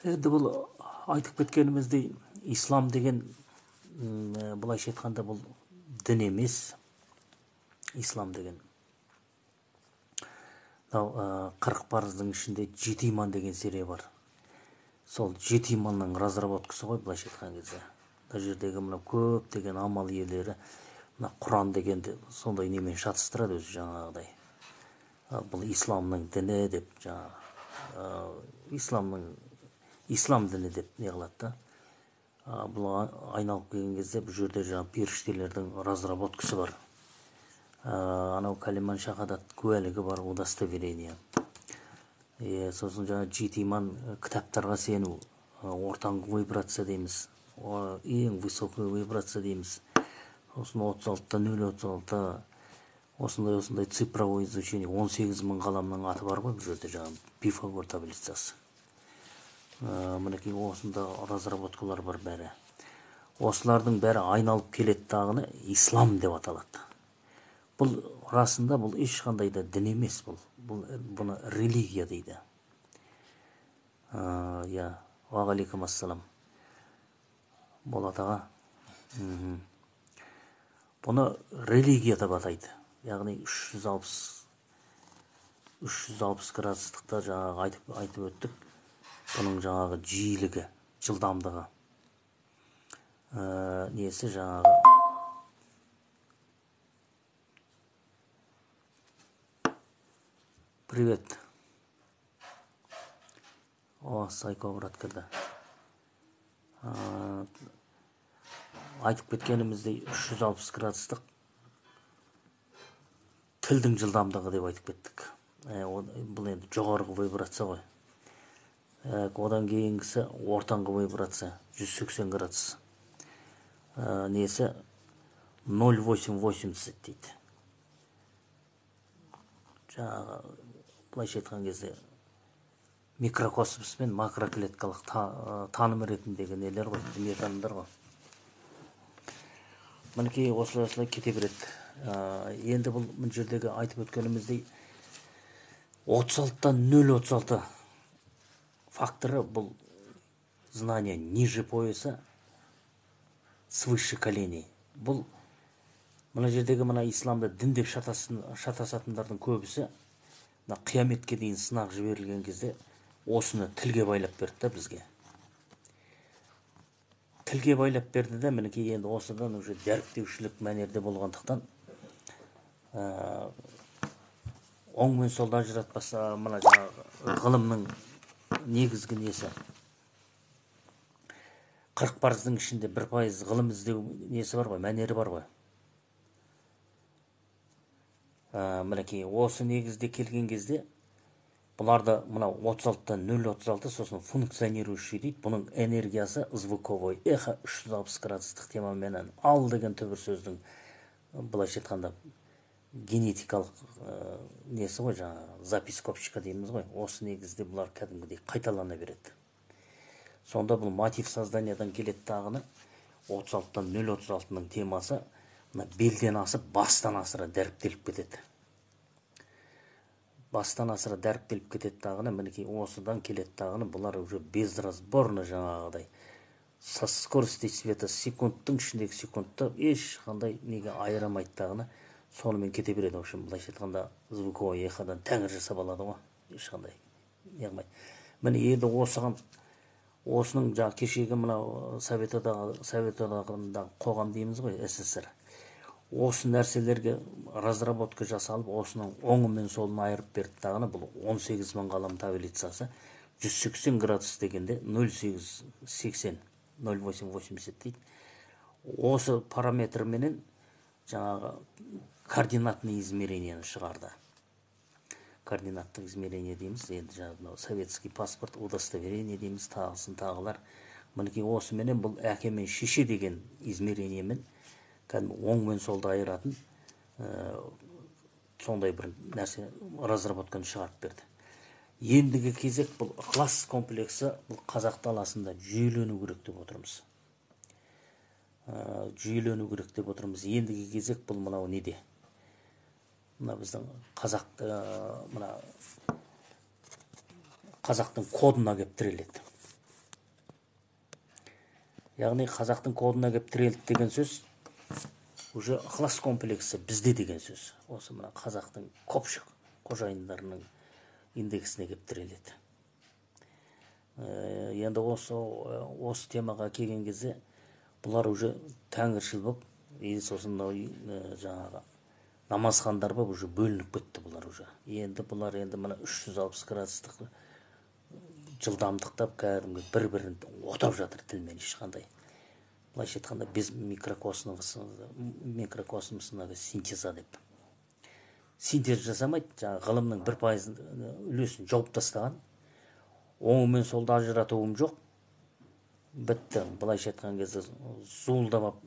Енді бұл айтып кеткеніміздей, ислам деген, былайша айтқанда, бұл дін емес. Ислам деген мынау 40 парыздың ішінде 7 иман деген серия бар. Сол 7 иманның разработкасы ғой, былайша айтқан кезде. Мына жердегі мына көптеген амал иелері мына Құран дегенді сондай немен шатыстырады өзі, жаңағыдай. Бұл исламның діні деп, жаңағы исламның, ислам діні деп не қылады да. Бұл айналып келген кезде бұл жерде жаңағы періштелердің разработкасы бар. Анау кәлиман шахадат куәлігі бар, удостоверение. Сосын жаңа 7 иман, кітаптарға сену, ортаңғы вибрация дейміз, ең высокий вибрация дейміз. Сосын 36-та 0,36, осындай осындай цифровой изучение, 18 000 ғаламның аты бар ғой бұл жерде, жаңағы Пифагор таблицасы. Мінекей, осында разработкалар бар бәрі. Осылардың бәрі айналып келеді дағыны ислам деп аталады. Бұл расында бұл ешқандай да дін емес, бұл бұны религия дейді. Иә, уағалейкум ассалам, Болат аға. Бұны религия деп атайды, яғни 360 градустықта жаңағы айтып өттік. Бұның жаңағы жиілігі, жылдамдығы, несі жаңағы. Привет, о, сайко брат кірді. Айтып кеткеніміздей, 360 градустық тілдің жылдамдығы деп айтып кеттік. Бұл енді жоғарғы вибрация ғой. Одан кейінгісі ортаңғы вибрация 180 градус. Несі 0,880 дейді. Жаңағы былайша айтқан кезде микрокосмос пен макроклеткалық таным ретіндегі нелер ғой, дүниетанымдар ғой. Мінекей, осылай осылай кете береді. Енді бұл мына жердегі айтып өткеніміздей 36-тан 0,36 факторы, бұл знание ниже пояса, свыше коленей. Бұл мына жердегі мына исламды дін деп шатасатындардың көбісі мына қияметке дейін сынақ жіберілген кезде осыны тілге байлап берді да, бізге тілге байлап берді да. Мінекей, енді осыдан уже дәріптеушілік мәнерде болғандықтан, оң мен солды ажыратпаса, мына жаңағы ғылымның негізгі несі, 40 парыздың ішінде 1% ғылым іздеу несі бар ғой, мәнері бар ғой. Мінекей, осы негізде келген кезде бұларды мынау 36-тан 0,36, сосын функционирующий дейді. Бұның энергиясы звуковой эхо 360 градустық темаменен ал деген түбір сөздің, былайша айтқанда, генетикалық несі ғой, жаңағы запись копчика дейміз ғой. Осы негізде бұлар кәдімгідей қайталана береді. Сонда бұл мотив созданиядан келеді дағыны 36-тан 0,36-ның темасы мына белден асып, бастан асыра дәріптеліп кетеді, бастан асыра дәріптеліп кетеді дағыны. Мінекей, осыдан келеді дағыны бұлар уже безразборно, жаңағыдай со скоростью света, секундтың ішіндегі секундта ешқандай неге айырамайды дағыны сонымен кете береді. В общем, былайша айтқанда, звуковой эходан тәңір жасап алады ғой, ешқандай не қылмайды. Міне, енді осыған, осының жаңағы кешегі мынау Совет одағы, Совет одағындағы қоғам дейміз ғой, СССР, осы нәрселерге разработка жасалып, осының оңы мен солын айырып берді дағыны бұл 18 мың ғалам таблицасы 180 градус дегенде 0,880, 0,880 дейді. Осы параметрменен жаңағы координатный измерениені шығарды. Координаттық измерение дейміз енді, жаңағы мынау советский паспорт, удостоверение дейміз, тағысын тағылар. Мінекей, осыменен бұл әке мен шеше деген измерениемен кәдімгі оң мен солды айыратын сондай бір нәрсе, разработканы шығарып берді. Ендігі кезек бұл ықылас комплексі, бұл қазақ даласында жүйелену керек деп отырмыз. Жүйелену керек деп отырмыз. Ендігі кезек бұл мынау неде, мына біздің қазақ, мына қазақтың кодына келіп тіреледі. Яғни қазақтың кодына келіп тірелді деген сөз, уже ықылас комплексі бізде деген сөз. Осы мына қазақтың көпшік қожайындарының индексіне келіп тіреледі. Енді осы темаға келген кезде бұлар уже тәңіршіл болып, и сосын мынау жаңағы намазхандар болып уже бөлініп кетті бұлар уже. Енді бұлар енді мына 360 градустық жылдамдықтап кәдімгі бір-бірін отап жатыр тілмен ешқандай. Былайша айтқанда, без микрокосмосного синтеза деп. Синтез жасамайды, жаңағы ғылымның 1% үлесін жауып тастаған. Оңы мен солды ажыратуым жоқ. Бітті. Былайша айтқан кезде зуылдап алып,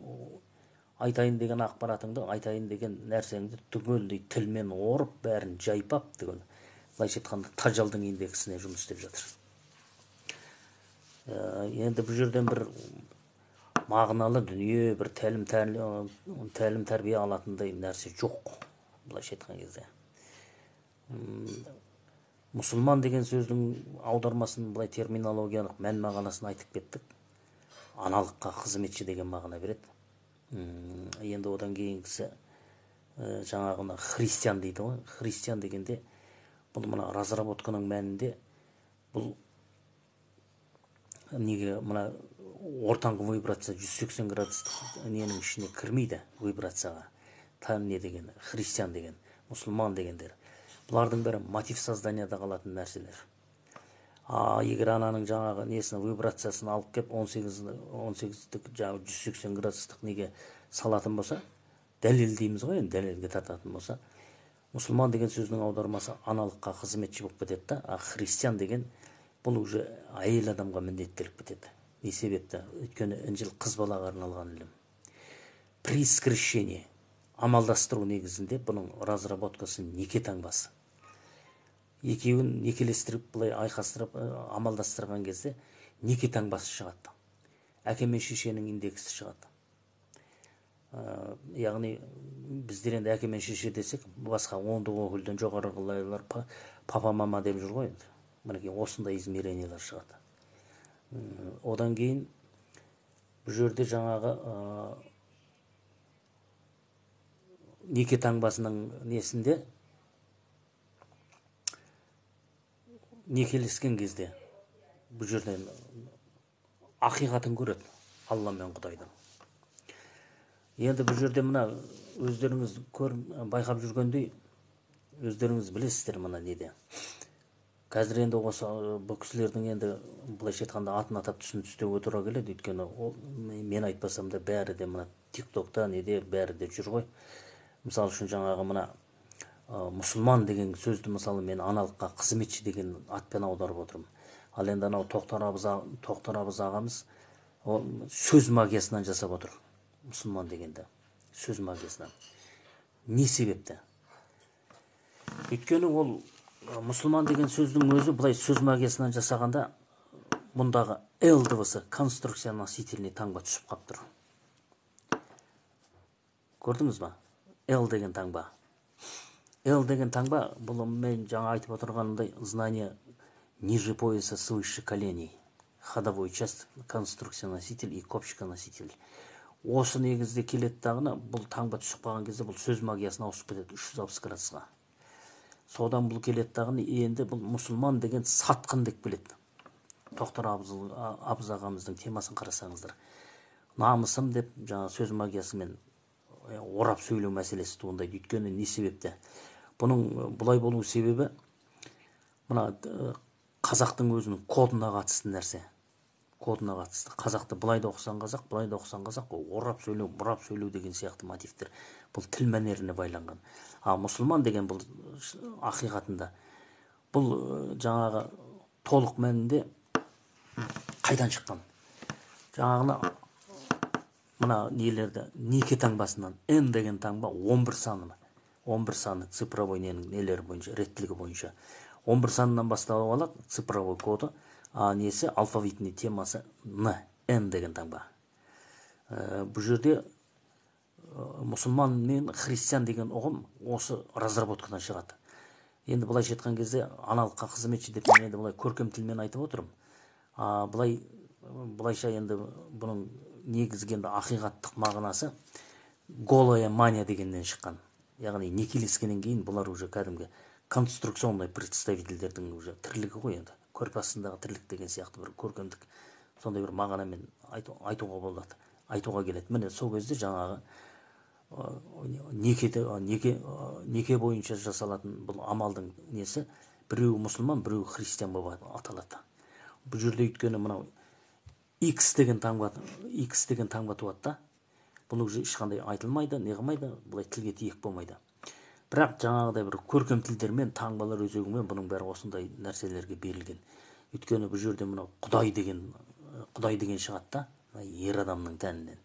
айтайын деген ақпаратыңды, айтайын деген нәрсеңді түгелдей тілмен орып, бәрін жайпап түгел. Былайша айтқанда, тажалдың индексіне жұмыс істеп жатыр. Енді бұл жерден бір мағыналы дүние, бір тәлім тәрбие алатындай нәрсе жоқ. Былайша айтқан кезде. Мұсылман деген сөздің аудармасын былай терминологиялық мән мағынасын айтып кеттік. Аналыққа қызметші деген мағына береді. Енді одан кейінгісі, жаңағыны христиан дейді ғой. Христиан дегенде бұл мына разработканың мәнінде бұл неге мына ортаңғы вибрация 180 градустық ненің ішіне кірмейді вибрацияға. Та не деген христиан деген, мұсылман дегендер. Бұлардың бәрі мотив созданияда қалатын нәрселер. А егер ананың жаңағы несін вибрациясын алып кеп 18-дік жаңағы 180 градустық неге салатын болса, дәлел дейміз ғой енді, дәлелге тартатын болса, мұсылман деген сөздің аудармасы аналыққа қызметші болып кетеді да, а христиан деген бұл уже әйел адамға міндеттеліп кетеді. Не себепті? Өйткені Інжіл қыз балаға арналған ілім. При скрещении, амалдастыру негізінде бұның разработкасы неке таңбасы. Екеуін некелестіріп, былай айқастырып, амалдастырған кезде неке таңбасы шығады. Әке мен шешенің индексі шығады. Яғни біздер енді әке мен шеше десек, басқа ондық өкілден жоғарғылайлар папа мама деп жүр ғой енді. Мінекей осындай измерениялар шығады. Одан кейін бұл жерде жаңағы неке таңбасының несінде некелескен кезде бұл жерден ақиқатын көреді Алла мен Құдайдың. Енді бұл жерде мына өздеріңіз байқап жүргендей, өздеріңіз білесіздер мына неде. Қазір енді осы бұл кісілердің енді былайша айтқанда атын атап түсін түстеуге тура келеді, өйткені ол мен айтпасам да бәрі де мына ТикТокта неде бәрі де жүр ғой. Мысалы үшін жаңағы мына мұсылман деген сөзді мысалы мен аналыққа қызметші деген атпен аударып отырмын. Ал енді анау Тоқтар Абыз ағамыз ол сөз магиясынан жасап отыр. Мұсылман дегенді сөз магиясынан. Не себепті? Өйткені ол мұсылман деген сөздің өзі былай сөз магиясынан жасағанда мұндағы Л дыбысы конструкция носительный таңба түсіп қап тұр. Көрдіңіз ба? Л деген таңба. Л деген таңба, бұл мен жаңа айтып отырғанымдай, знание ниже пояса свыше коленей. Ходовой часть, конструкция носитель и копчика носитель. Осы негізде келеді дағыны, бұл таңба түсіп қалған кезде бұл сөз магиясына ауысып кетеді 360 градусқа. Содан бұл келеді дағыны, енді бұл мұсылман деген сатқын деп келеді. Тоқтар Абыз ағамыздың темасын қарасаңыздар. Намысым деп жаңа сөз магиясымен орап сөйлеу мәселесі туындайды. Өйткені не себепті? Бұның бұлай болу себебі мына қазақтың өзінің кодына қатысты нәрсе. Кодына қатысты. Қазақты былай да оқысаң қазақ, былай да оқысаң қазақ, орап сөйлеу, бұрап сөйлеу деген сияқты мотивтер. Бұл тіл мәнеріне байланған. А мұсылман деген бұл ақиқатында бұл жаңағы толық мәнінде қайдан шыққан? Жаңағыны мына нелерді неке таңбасынан Н деген таңба 11 саны. 11 саны цифровой ненің нелері бойынша, реттілігі бойынша. 11 санынан басталып алады цифровой коды, а несі алфавитный темасы Н, Н деген таңба. Бұл жерде мұсылман мен христиан деген ұғым осы разработкадан шығады. Енді былайша айтқан кезде аналыққа қызметші деп мен енді былай көркем тілмен айтып отырмын. А былай Былайша енді бұның негізгі енді ақиқаттық мағынасы голая мания дегеннен шыққан. Яғни некелескеннен кейін бұлар уже кәдімгі конструкционный представительдердің уже тірлігі ғой енді. Көрпе астындағы тірлік деген сияқты бір көркемдік сондай бір мағынамен айтуға болады, айтуға келеді. Міне сол кезде жаңағы неке бойынша жасалатын бұл амалдың несі, біреуі мұсылман, біреуі христиан болып аталады. Бұл жерде өйткені мынау X деген таңба, X деген таңба туады да. Бұны уже ешқандай айтылмайды, не қылмайды, былай тілге тиек болмайды. Бірақ жаңағыдай бір көркем тілдермен, таңбалар өзегімен бұның бәрі осындай нәрселерге берілген. Өйткені бұл жерде мынау Құдай деген, Құдай деген шығады да, ер адамның тәнінен.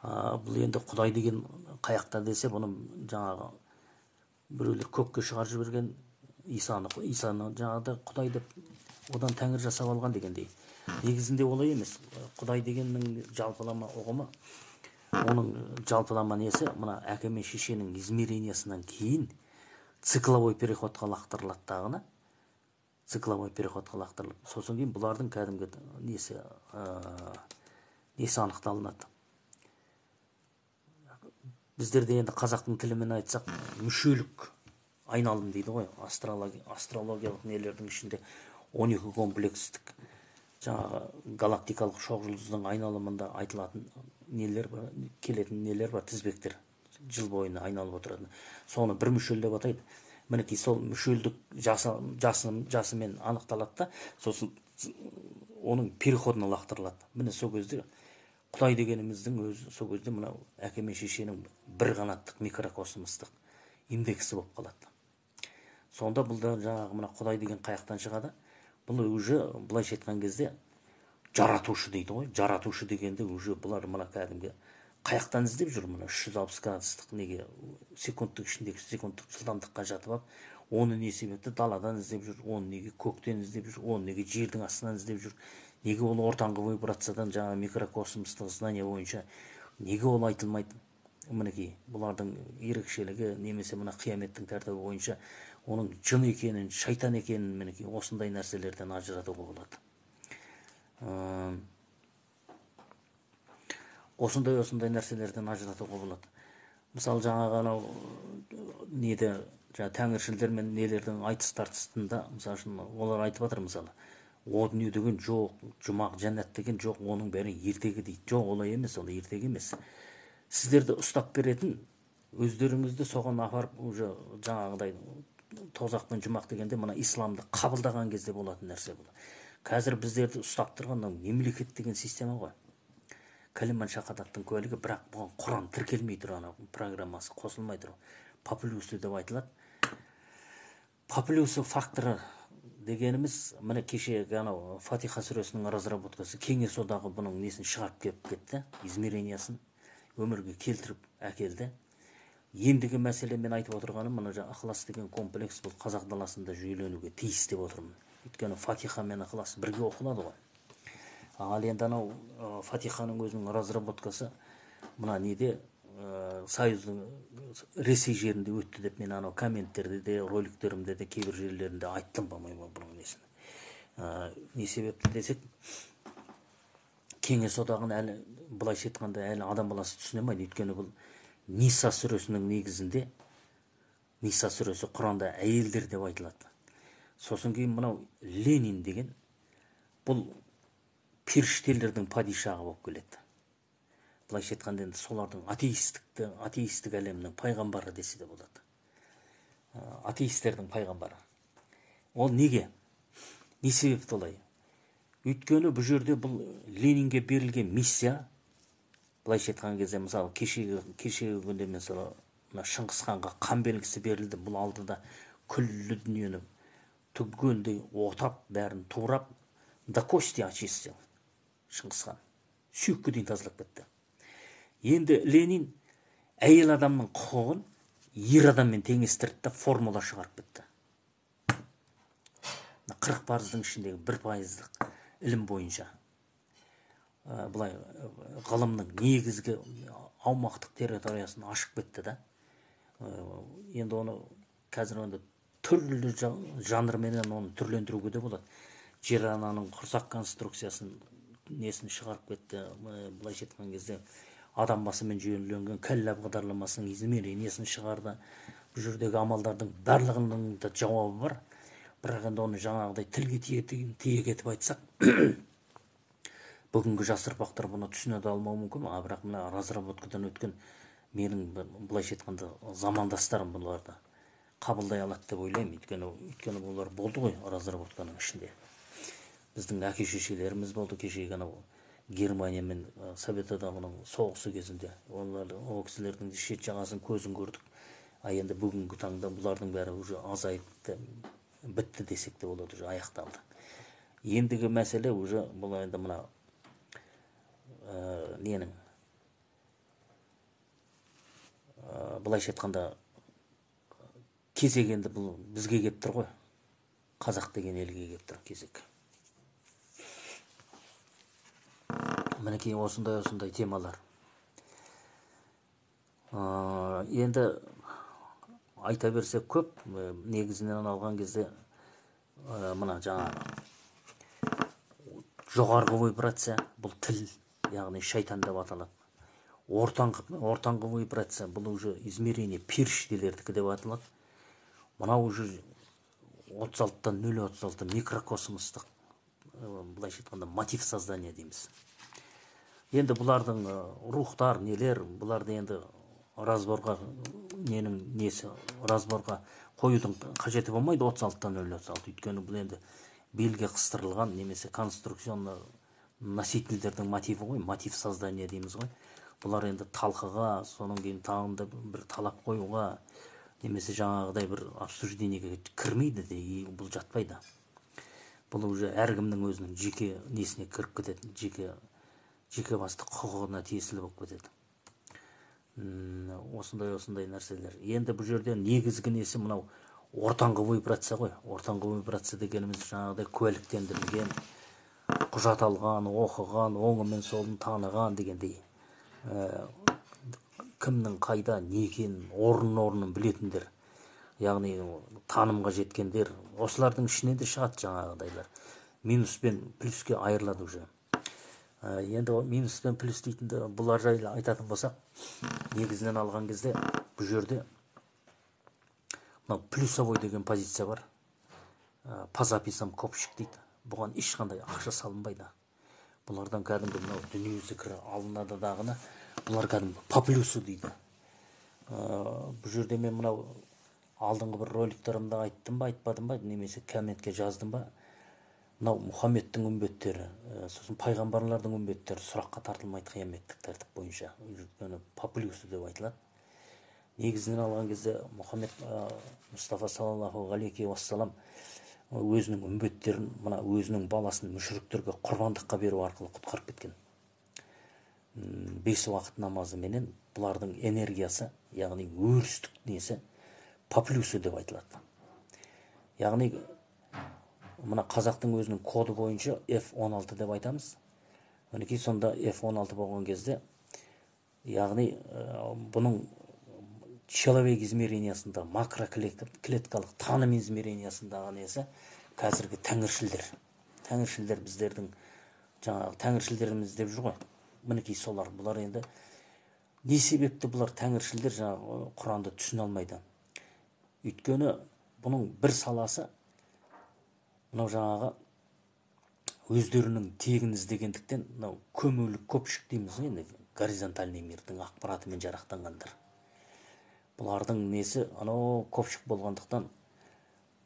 Бұл енді Құдай деген қаяқта десе, бұны жаңағы біреулер көкке шығарып жіберген, Исаны жаңағыдай Құдай деп одан тәңір жасап алған дегендей. Негізінде олай емес. Құдай дегеннің жалпылама ұғымы, оның жалпылама несі, мына әке мен шешенің измерениясынан кейін цикловой переходқа лақтырылады дағыны. Цикловой переходқа лақтырылып, сосын кейін бұлардың кәдімгі несі, несі анықталынады. Біздерде енді қазақтың тілімен айтсақ, мүшелік айналым дейді ғой, астрологиялық нелердің ішінде 12 комплекстік жаңағы галактикалық шоқ жұлдыздың айналымында айтылатын нелер бар, келетін нелер бар, тізбектер жыл бойына айналып отыратын. Соны бір мүшел деп атайды. Мінекей сол мүшелдік жасымен анықталады да, сосын оның переходына лақтырылады. Міне сол кезде Құдай дегеніміздің өзі сол кезде мынау әке мен шешенің бір қанаттық микрокосмостық индексі болып қалады. Сонда бұл да жаңағы мына Құдай деген қаяқтан шығады? Бұл уже былайша айтқан кезде жаратушы дейді ғой. Жаратушы дегенде уже бұлар мына кәдімгі қаяқтан іздеп жүр, мына 360 градустық неге секундтық ішіндегі секундтық жылдамдыққа жатып алып, оны не себепті даладан іздеп жүр, оны неге көктен іздеп жүр, оны неге жердің астынан іздеп жүр, неге ол ортаңғы вибрациядан жаңа микрокосмостық знание бойынша неге ол айтылмайды? Мінекей бұлардың ерекшелігі немесе мына қияметтің тәртібі бойынша оның жын екенін, шайтан екенін мінекей осындай нәрселерден ажыратуға болады. Осындай нәрселерден ажыратуға болады. Мысалы жаңағы анау неде жаңа тәңіршілдер мен нелердің айтыс тартысында, мысалы үшін олар айтып жатыр, мысалы о дүние деген жоқ, жұмақ жәннат деген жоқ, оның бәрі ертегі дейді. Жоқ, олай емес, ол ертегі емес. Сіздерді ұстап беретін, өздеріңізді соған апарып уже жаңағыдай тозақ пен жұмақ дегенде мына исламды қабылдаған кезде болатын нәрсе бұл. Қазір біздерді ұстап тұрған мынау мемлекет деген система ғой. Кәлиман шахадаттың куәлігі, бірақ бұған Құран тіркелмей тұр, ана программасы қосылмай тұр. Популюсы деп айтылады. Популюсы факторы дегеніміз, міне кеше анау Фатиха сүресінің разработкасы, Кеңес одағы бұның несін шығарып келіп кетті, измерениясын өмірге келтіріп әкелді. Ендігі мәселе мен айтып отырғаным, мына жаңа ықылас деген комплекс бұл қазақ даласында жүйеленуге тиіс деп отырмын. Өйткені Фатиха мен ықылас бірге оқылады ғой. Ал енді анау Фатиханың өзінің разработкасы мына неде союздың Ресей жерінде өтті деп мен анау комменттерде де, роликтерімде де кейбір жерлерінде айттым, по-моему, бұның несін. Не себепті десек, Кеңес одағын әлі былайша айтқанда әлі адам баласы түсіне алмайды. Өйткені бұл Ниса сүресінің негізінде, Ниса сүресі Құранда әйелдер деп айтылады. Сосын кейін мынау Ленин деген бұл періштелердің падишағы болып келеді. Былайша айтқанда енді солардың атеистік әлемнің пайғамбары десе де болады. Атеистердің пайғамбары. Ол неге? Не себепті олай? Өйткені бұл жерде бұл Ленинге берілген миссия, былайша айтқан кезде, мысалы, кешегі күнде мысалы мына Шыңғыс ханға қан белгісі берілді. Бұл алдыда күллі дүниені түгелдей отап, бәрін турап, до кости очистил Шыңғыс хан. Сүйекке дейін тазалап кетті. Енді Ленин әйел адамның құқығын ер адаммен теңестірді де формула шығарып кетті. 40 парыздың ішіндегі 1%-лық ілім бойынша былай ғылымның негізгі аумақтық территориясын ашып кетті да. Енді оны қазір енді түрлі жанрменен оны түрлендіруге де болады. Жер ананың құрсақ конструкциясын несін шығарып кетті. Былайша айтқан кезде адам басымен жүйеленген кәллә бағдарламасының измерениесін шығарды. Бұл жердегі амалдардың барлығының да жауабы бар. Бірақ енді оны жаңағыдай тілге тиек етіп айтсақ, бүгінгі жас ұрпақтар бұны түсіне де алмауы мүмкін. А бірақ мына разработкадан өткен менің былайша айтқанда замандастарым бұларды қабылдай алады деп ойлаймын. Өйткені бұлар болды ғой разработканың ішінде. Біздің әке шешелеріміз болды кешегі анау Германия мен Совет Одағының соғысы кезінде. Олар, ол кісілердің шет жағасын көзін көрдік. А енді бүгінгі таңда бұлардың бәрі уже азайып бітті десек те болады, уже аяқталды. Ендігі мәселе уже бұл енді мына ненің былайша айтқанда кезек енді бұл бізге келіп тұр ғой. Қазақ деген елге келіп тұр кезек. Мінекей осындай темалар. Енді айта берсек көп, негізінен алған кезде мына жаңағы жоғарғы вибрация бұл тіл, яғни шайтан деп аталады. Ортаңғы вибрация бұл уже измерение періштелердікі деп аталады. Мынау уже 36-тан 0,36 микрокосмостық, былайша айтқанда мотив создания дейміз. Енді бұлардың рухтар, нелер, бұларды енді разборға, ненің несі, разборға қоюдың қажеті болмайды 36-тан 0,36. Өйткені бұл енді белге қыстырылған немесе конструкционный носительдердің мотиві ғой, мотив создания дейміз ғой. Бұлар енді талқыға, соның кейін тағы да бір талап қоюға, немесе жаңағыдай бір обсуждениеге кірмейді де, бұл жатпайды. Бұл уже әркімнің өзінің жеке несіне кіріп кетеді, жеке басты құқығына тиесілі болып кетеді. Осындай нәрселер. Енді бұл жерде негізгі несі мынау ортаңғы вибрация ғой. Ортаңғы вибрация дегеніміз жаңағыдай куәліктендірілген, құжат алған, оқыған, оңы мен солын таныған дегендей. Кімнің қайда, не екенін, орнын білетіндер, яғни танымға жеткендер, осылардың ішінен де шығады жаңағыдайлар. Минус пен плюске айырылады уже. Енді минус пен плюс дейтінді бұлар жайлы айтатын болсақ, негізінен алған кезде бұл жерде мынау плюсовой деген позиция бар. По записям копщик дейді. Бұған ешқандай ақша салынбайды. Бұлардан кәдімгі мынау дүние зікірі алынады дағыны, бұлар кәдімгі по плюсу дейді. Бұл жерде мен мынау алдыңғы бір роликтерімде айттым ба, айтпадым ба, немесе комментке жаздым ба, мынау Мұхаммедтің үмбеттері, сосын пайғамбарлардың үмбеттері сұраққа тартылмайды қияметтік тәртіп бойынша. Өйткені по плюсу деп айтылады. Негізінен алған кезде Мұхаммед Мұстафа саллаллаху алейхи уассалам өзінің үмбеттерін, мына өзінің баласын мүшіріктерге құрбандыққа беру арқылы құтқарып кеткен. 5 уақыт намазы менен бұлардың энергиясы, яғни өрістік несі по плюсу деп айтылады. Яғни мына қазақтың өзінің коды бойынша F16 деп айтамыз. Мінекей сонда F16 болған кезде, яғни бұның человек измерениясында, макроклеткалық таным измерениясындағы несі қазіргі тәңіршілдер. Тәңіршілдер біздердің жаңағы тәңіршілдеріміз деп жүр ғой. Мінекей солар. Бұлар енді не себепті бұлар тәңіршілдер жаңағы Құранды түсіне алмайды? Өйткені бұның бір саласы мынау жаңағы өздерінің тегін іздегендіктен мынау көмулік көпшік дейміз ғой, енді горизонтальный мирдің ақпаратымен жарақтанғандар. Бұлардың несі анау көпшік болғандықтан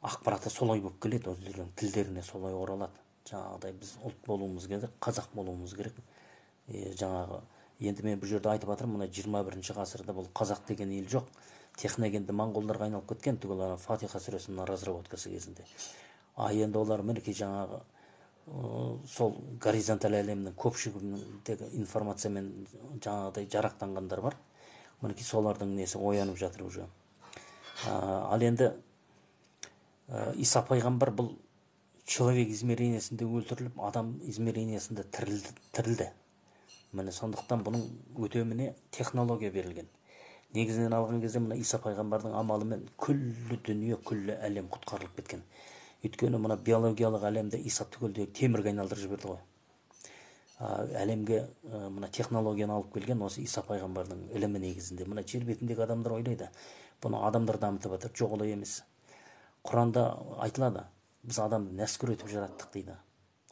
ақпараты солай болып келеді, өздерінің тілдеріне солай оралады. Жаңағыдай біз ұлт болуымыз керек, қазақ болуымыз керек. Жаңағы енді мен бұл жерде айтып жатырмын, мына 21-ші ғасырда бұл қазақ деген ел жоқ. Техногенді моңғолдарға айналып кеткен, түгел ана Фатиха сүресінің разработкасы кезінде. А енді олар мінекей жаңағы сол горизонталь әлемнің көпшігіндегі информациямен жаңағыдай жарақтанғандар бар. Мінекей солардың несі оянып жатыр уже. Ал енді Иса пайғамбар бұл человек измерениясында өлтіріліп, адам измерениясында тірілді. Міне сондықтан бұның өтеміне технология берілген. Негізінен алған кезде мына Иса пайғамбардың амалымен күллі дүние, күллі әлем құтқарылып кеткен. Өйткені мына биологиялық әлемді Иса түгелдей темірге айналдырып жіберді ғой. Әлемге мына технологияны алып келген осы Иса пайғамбардың ілімі негізінде. Мына жер бетіндегі адамдар ойлайды, бұны адамдар дамытып жатыр. Жоқ, олай емес. Құранда айтылады, біз адамды нәскүр етіп жараттық дейді.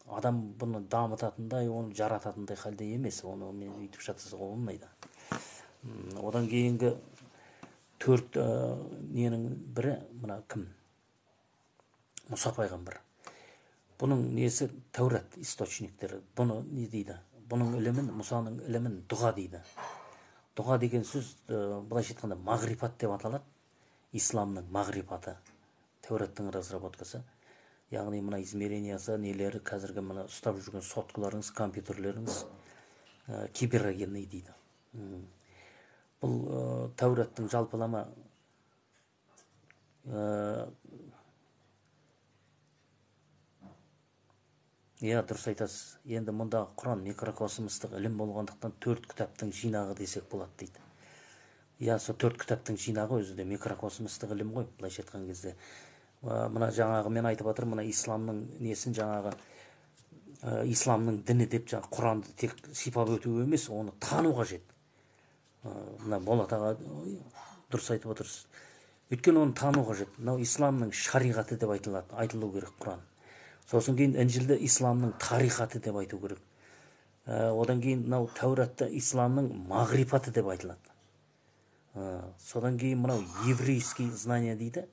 Адам бұны дамытатындай, оны жарататындай халде емес, оны мен өйтіп жатсызға болмайды. Одан кейінгі төрт ненің бірі мына кім? Мұса пайғамбар. Бұның несі Тәурат источниктері. Бұны не дейді? Бұның ілімін, Мұсаның ілімін дұға дейді. Дұға деген сөз былайша айтқанда мағрипат деп аталады. Исламның мағрипаты, Тәураттың разработкасы. Яғни мына измерениясы, нелері, қазіргі мына ұстап жүрген соткаларыңыз, компьютерлеріңіз киберогенный дейді. Бұл Тәураттың жалпылама иә, дұрыс айтасыз. Енді мұндағы Құран микрокосмостық ілім болғандықтан төрт кітаптың жинағы десек болады дейді. Иә, сол төрт кітаптың жинағы өзі де микрокосмостық ілім ғой, былайша айтқан кезде. Мына жаңағы мен айтып жатырмын, мына исламның несін жаңағы исламның діні деп жаңағы Құранды тек сипап өту емес, оны тану қажет. Мына Болат аға дұрыс айтып отырсыз. Өйткені оны тану қажет. Мынау исламның шариғаты деп айтылады, айтылу керек Құран. Сосын кейін Інжілді исламның тарихаты деп айту керек. Одан кейін мынау Тәуратты исламның мағрипаты деп айтылады. Содан кейін мынау еврейский знание дейді.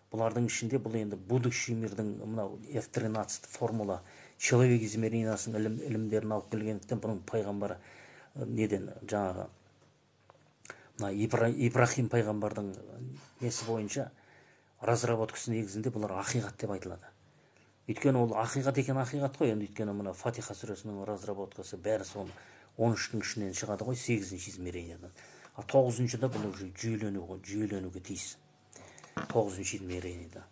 Бұлардың ішінде бұл енді будущий мирдің мынау F13 формула человек измерениясының ілімдерін алып келгендіктен бұның пайғамбары неден жаңағы мына Ибрахим пайғамбардың несі бойынша разработкасы негізінде бұлар ақиқат деп айтылады. Өйткені ол ақиқат екен ақиқат қой, енді өйткені мына Фатиха сүресінің разработкасы бәрі соны 13-тің ішінен шығады ғой, 8-ші измерениядан. А 9-шыда бұл уже жүйеленуге тиіс. 9-шы измерениеда.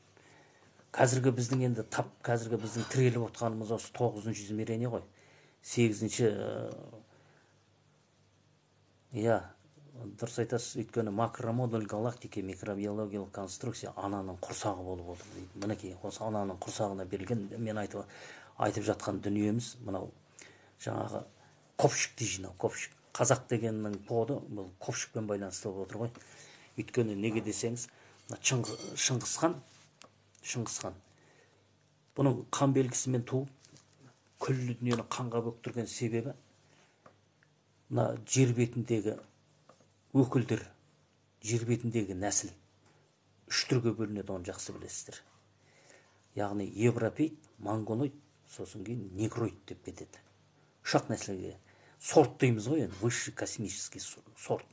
Қазіргі біздің енді тап қазіргі біздің тіреліп отқанымыз осы 9-шы измерение ғой. 8-ші иә, дұрыс айтасыз, өйткені макромодуль галактика микробиологиялық конструкция ананың құрсағы болып отыр дейді. Мінекей осы ананың құрсағына берілген мен айтып жатқан дүниеміз мынау жаңағы копшикті жинау, копшик. Қазақ дегеннің коды бұл копшикпен байланысты болып отыр ғой. Өйткені неге десеңіз, мына Шыңғысхан бұның қан белгісімен туып күллі дүниені қанға бөктірген себебі мына жер бетіндегі өкілдер, жер бетіндегі нәсіл үш түрге бөлінеді, оны жақсы білесіздер. Яғни европейд, монголоид, сосын кейін негроид деп кетеді. Үш-ақ нәсілге сорт дейміз ғой енді, высший космический сорт.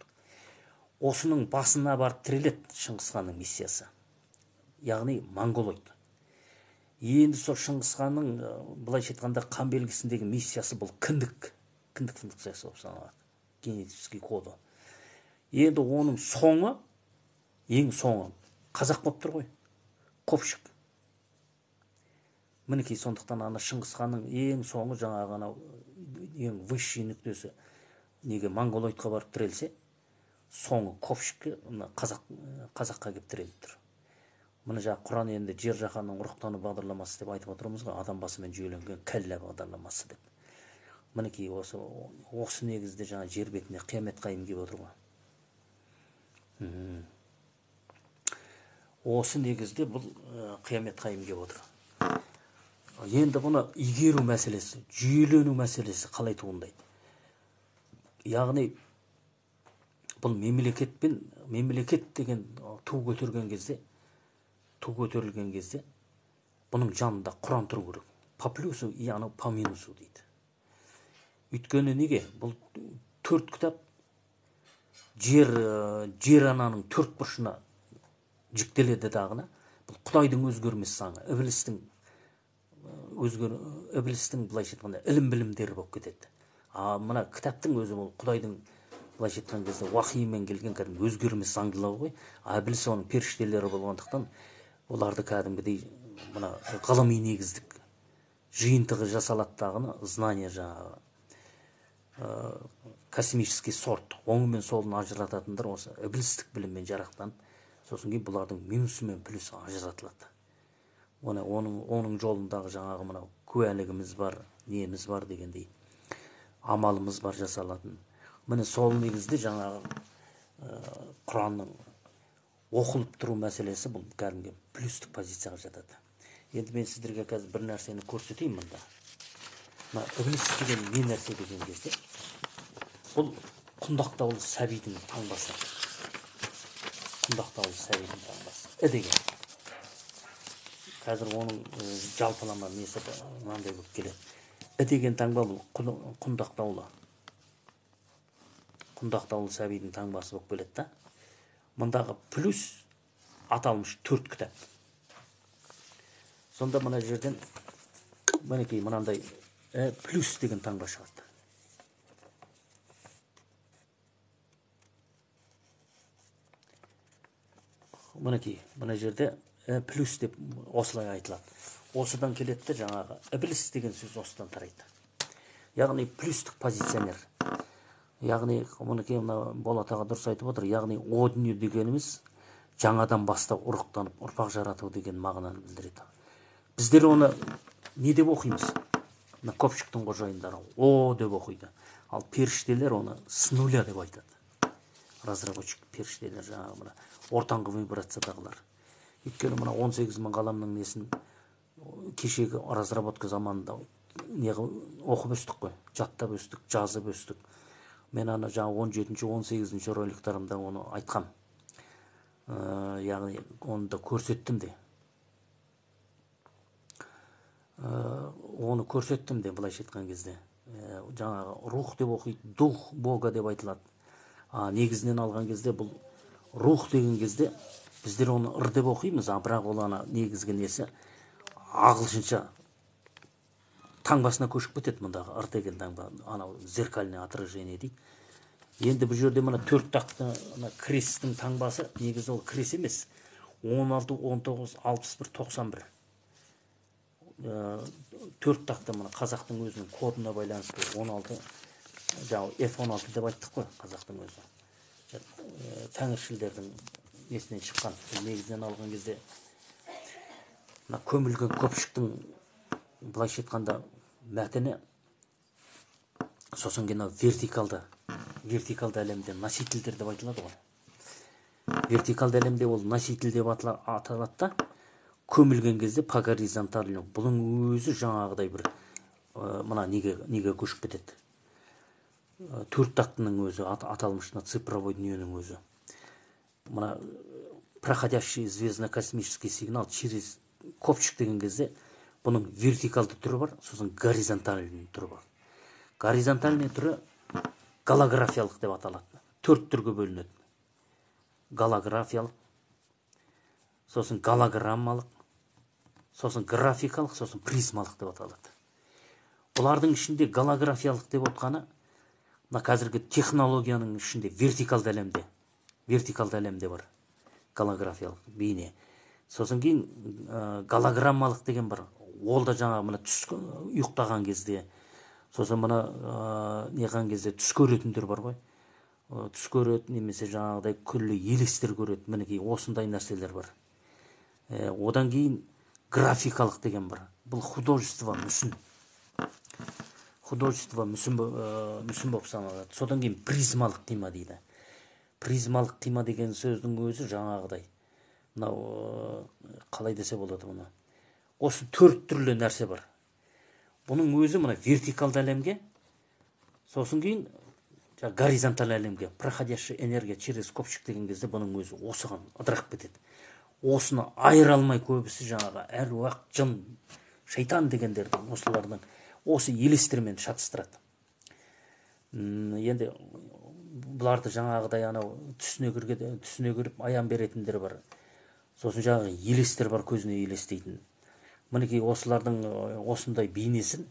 Осының басына барып тіреледі Шыңғысханның миссиясы. Яғни монголоид. Енді сол Шыңғысханның былайша айтқанда қан белгісіндегі миссиясы бұл кіндік, кіндік функциясы болып саналады, генетический коды. Енді оның соңы, ең соңы қазақ болып тұр ғой, копшик. Мінекей сондықтан ана Шыңғысханның ең соңы жаңағы анау ең высший нүктесі неге монголоидқа барып тірелсе, соңы копшикке, мына қазаққа келіп тіреліп тұр. Мына жаңа Құран енді жер жаһанның ұрықтану бағдарламасы деп айтып отырмыз ғой, адам басымен жүйеленген кәллә бағдарламасы деп. Мінекей осы негізде жаңа жер бетіне қиямет қайым келіп отыр ғой. Осы негізде бұл қиямет қайым келіп отыр. Енді бұны игеру мәселесі, жүйелену мәселесі қалай туындайды? Яғни бұл мемлекетпен, мемлекет деген ту көтерген кезде, ту көтерілген кезде бұның жанында Құран тұру керек. По плюсу и анау по минусу дейді. Өйткені неге? Бұл төрт кітап жер ананың төрт бұрышына жіктеледі дағына. Бұл Құдайдың өзгермес заңы, ібілістің былайша айтқанда ілім білімдері болып кетеді. А мына кітаптың өзі ол Құдайдың былайша айтқан кезде уахимен келген кәдімгі өзгермес заңдылығы ғой. А ібіліс оның періштелері болғандықтан оларды кәдімгідей мына ғылыми негіздік жиынтығы жасалады дағыны, знание жаңағы космический сорт, оңы мен солын ажырататындар осы ібілістік біліммен жарақтанып, сосын кейін бұлардың минусы мен плюсы ажыратылады. Оның жолындағы жаңағы мынау куәлігіміз бар, неміз бар дегендей. амалымыз бар жасалатын. Міне сол негізде жаңағы Құранның оқылып тұру мәселесі бұл кәдімгі плюстік позицияға жатады. Енді мен сіздерге қазір бір нәрсені көрсетейін мында. Мына іблис деген не нәрсе деген кезде, бұл құндақтаулы сәбидің таңбасы. Құндақтаулы сәбидің таңбасы. І деген. Қазір оның жалпылама несі мынандай болып келеді. І деген таңба бұл құндақтаулы. Құндақтаулы сәбидің таңбасы болып келеді да. Мұндағы плюс аталмыш 4 кітап. Сонда мына жерден мінекей мынандай плюс деген таңба шығады. Мінекей мына жерде плюс деп осылай айтылады. Осыдан келеді де жаңағы ібліс деген сөз осыдан тарайды. Яғни плюстік позиционер. Яғни мінекей мына Болат аға дұрыс айтып отыр. Яғни о дүние дегеніміз жаңадан бастап ұрықтанып ұрпақ жарату деген мағынаны білдіреді. Біздер оны не деп оқимыз? Мына көпшіктің қожайындары о деп оқиды. Ал періштелер оны с нуля деп айтады. Разработчик періштелер жаңағы мына ортаңғы вибрациядағылар. Өйткені мына 18 мың ғаламның несін кешегі разработка заманында не оқып өстік қой, жаттап өстік, жазып өстік. Мен ана жаңа 17-ші, 18-ші роликтарымда оны айтқам. Яғни оны да көрсеттім де. Оны көрсеттім де былайша айтқан кезде. Жаңағы рух деп оқиды, дух Бога деп айтылады. Негізінен алған кезде бұл рух деген кезде біздер оны ыр деп оқимыз, бірақ ол ана негізгі несі ағылшынша таңбасына көшіп кетеді. Мұндағы ыр деген таңба, анау зеркальное отражение дейді. Енді бұл жерде мына төрт тақты мына крестің таңбасы, негізі ол крест емес. 16, 19, 61, 91. Төрт тақты мына қазақтың өзінің кодына байланысты 16, жаңағы F16 деп айттық қой, қазақтың өзі. Тәңіршілдердің несінен шыққан. Негізінен алған кезде мына көмілген көпшіктің былайша айтқанда мәтіні, сосын кейін вертикалды, вертикалды әлемде носительдер деп айтылады ғой. Вертикалды әлемде ол носитель деп аталады да, көмілген кезде по горизонтально бұның өзі жаңағыдай бір мына неге көшіп кетеді. Төрт тақтының өзі аталмыш мына цифровой дүниенің өзі. Мына проходящий звездно-космический сигнал через копчик деген кезде бұның вертикалды түрі бар, сосын горизонтальный түрі бар. Горизонтальный түрі голографиялық деп аталады. Төрт түрге бөлінеді. Голографиялық, сосын голограммалық, сосын графикалық, сосын призмалық деп аталады. Бұлардың ішінде голографиялық деп отқаны мына қазіргі технологияның ішінде вертикалды әлемде, вертикалды әлемде бар голографиялық бейне. Сосын кейін голограммалық деген бар. Ол да жаңағы мына түс ұйықтаған кезде, сосын мына неған кезде түс көретіндер бар ғой. Түс көреді немесе жаңағыдай күллі елестер көреді. Мінекей осындай нәрселер бар. Одан кейін графикалық деген бар. Бұл художество мүсін. Художество мүсін, мүсін болып саналады. Содан кейін призмалық қима дейді. Призмалық қима деген сөздің өзі жаңағыдай. Мынау қалай десе болады бұны. Осы төрт түрлі нәрсе бар. Бұның өзі мына вертикалды әлемге, сосын кейін горизонталь әлемге, проходящая энергия через копчик деген кезде бұның өзі осыған ыдырап кетеді. Осыны айыра алмай көбісі жаңағы әруақ, жын, шайтан дегендерді осылардың осы елестермен шатыстырады. Енді бұларды жаңағыдай анау түсіне кірген, түсіне кіріп аян беретіндер бар. Сосын жаңағы елестер бар, көзіне елестейтін. Мінекей осылардың осындай бейнесін